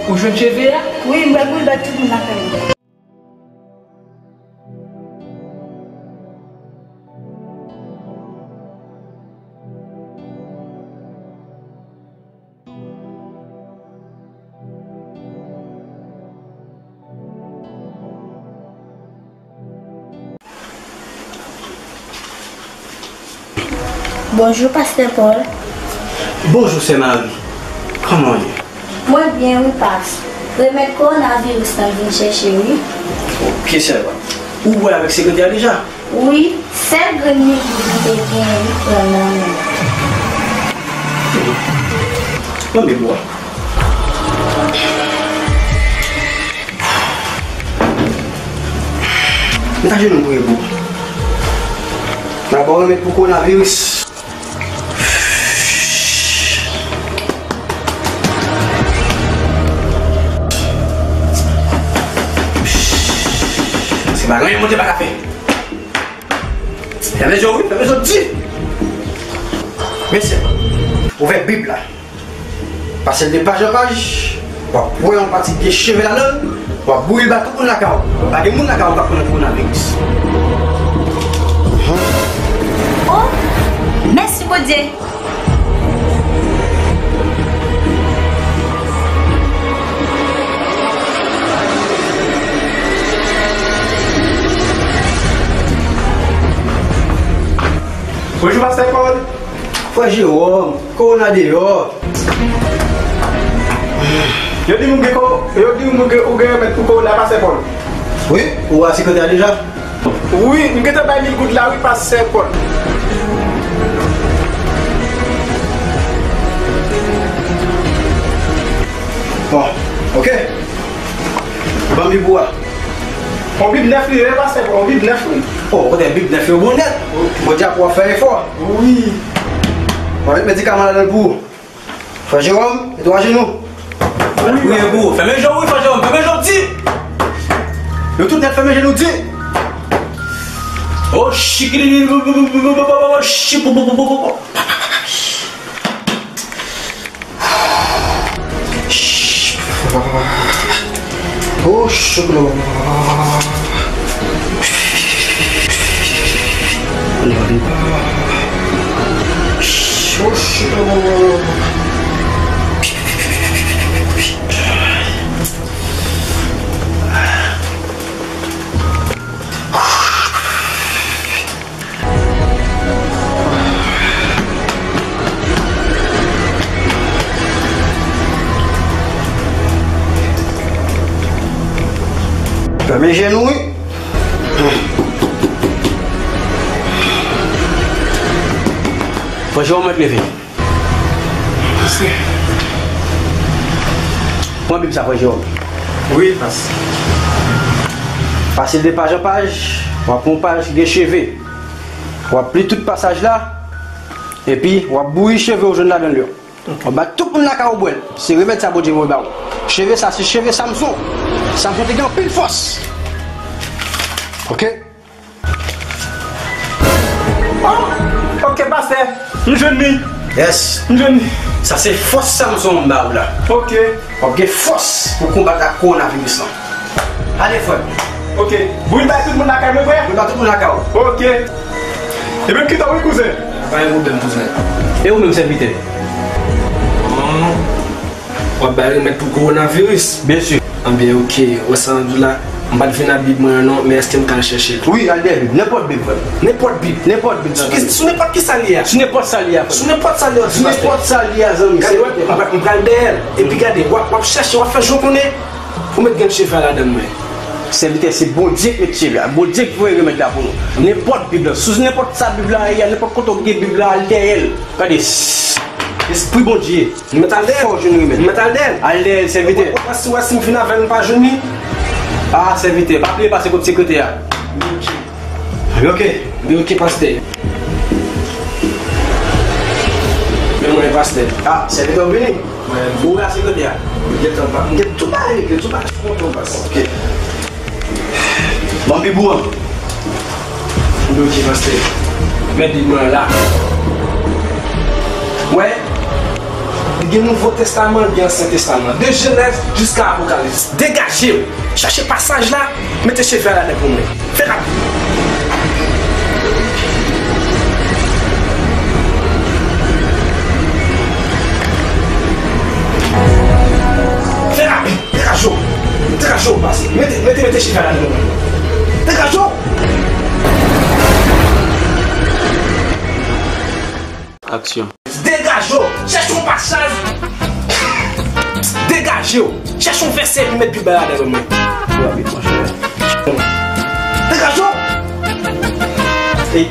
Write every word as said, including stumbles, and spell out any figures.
Ou jwenn cheve a? Wi, m pral boule bay tout moun lakay mwen. Bonjou, Pastè Paul. Bonjou, Sè Marie. Kòman w ye? Mwen byen, wi, Pas. Remèd kowonaviris lan vin chèche, wi. Oke, sè. Ou wè avèk sekretè a deja? Wi, sèl grenn mizil nou te genyen, li pran nan men. Ban m bib ou a. Mete ajenou m pou repou. M a ba w remèd pou kowonaviris. Se pa anyen Bondye pa ka fè. Fèmen je w, wi, fèmen je w di. Mesye, ouvè Bib la. Pase l de paj an paj, w ap wè yon pati gen cheve ladan l, w ap bouyi l ba tout moun lakay ou. Pa gen moun lakay ou k ap pran nan kowonaviris. Oh, mèsi Bondye! Bonjou, Pastè Paul. Frè Jewòm, kowona deyò. Yo di m ou gen ko-, yo di m ou gen, ou gen remèd pou kowona, Pastè Paul. Wi, ou wè sekretè a deja? Wi, m gentan bay mil goud la, wi, Pastè Paul. Bon, oke. Ban m bib ou a. On bib nèf li ye, Pastè, on bib nèf, wi. O, kote bib nèf yo bon nèt. Bondye ap wè w fè efò. Wi. Mwen met medikaman ladan l pou ou. Frè Jewòm, mete w ajenou. Mwen ap priye pou ou. Fèmen je w, wi, Frè Jewòm, fèmen je w, di. Nou tout nèt fèmen je nou, di. O, chikilili, o, chipopopopopop. Oh, chocolat. Oh, chocolat. Fèmen je nou, wi. Frè Jewòm, mèt leve. Pran Bib sa, Frè Jewòm. Wi, Pas. Pase l de paj an paj, w ap pran yon paj ki gen cheve. W ap li tout pasaj la, epi w ap bouyi cheve w jwenn ladan l yo. W ap ba tout moun lakay ou bwè l. Se remèd sa Bondye voye ba ou. Cheve sa, se cheve Samson. Samson te gen anpil fòs. Oke? Oh, oke, pastè. M jwenn li. Yes. M jwenn li. Sa se fòs Samson m ba ou la. Oke. W ap gen fòs pou konbat ak kowonaviris lan. Ale, frè m. Oke. Bouyi bay tout moun lakay mwen, frè? Bouyi bay tout moun lakay ou. Oke. Ebyen, m kite w, wi, kouzen. Pa gen pwoblèm, kouzen. E ou menm, sèvitè? Hmm. W ap bay remèd pou kowonaviris? Byen si. Anben, oke. Wè sa m di w la, m pa t vin ak Bib mwen an non, men èske m ka al chèche l? Wi, al dèyè Bib. Nenpòt Bib, frè m. Nenpòt Bib? Nenpòt Bib. Sou ki, sou nenpòt ki sa l ye a? Sou nenpòt sa l ye a, frè m. Sou nenpòt sa l ye a, di pastè. Sou nenpòt sa l ye a, zanmi. Gade, wè, m pral, m pral dèyè l. Epi gade, w ap, w ap chèche, w ap fè jan w konnen. Ou mèt gen cheve a ladan l, mwen. Sèvitè, se Bondye k met cheve a. Bondye k voye remèd la pou nou. Nenpòt Bib la, sou nenpòt sa Bib la ye a, nenpòt kote w gen Bib la, al dèyè l. Gade, s-, Lespri Bondye. M mèt al dèyè l. Fò w jwenn remèd. M mèt al dèyè l. Al dèyè l, sèvitè. Ou, ou, ou, si w wè si m vin avè l, m pa jwenn li. A, sèvitè, pa bliye pase kot sekretè a. Ok. Li ok, pastè. Men mwen, pastè. A, sèvitè w vini? Mwen. Ou la sekretè a? Mwen gentan pa, mwen gen tout bagay regle, tout bagay sou kontwòl, pastè. Ok. Ban m Bib ou an. Li ok, pastè. Men Bib mwen la. Wè. Gen Nouvo Testaman, gen Ansyen Testaman. De Jenèz jiska Apokalips. Degaje w! Chache pasaj la, mete cheve a ladan pou mwen. Fè rapid! Fè rapid! Degaje w! Degaje w, pase! Mete, mete, mete cheve a ladan pou mwen. Degaje w! Aksyon. Degaje w! Chèche yon pasaj! Degaje w! Chèche yon vèsè epi met Bib la ladan pou mwen. Rapid, monchè. Degaje w! Ey,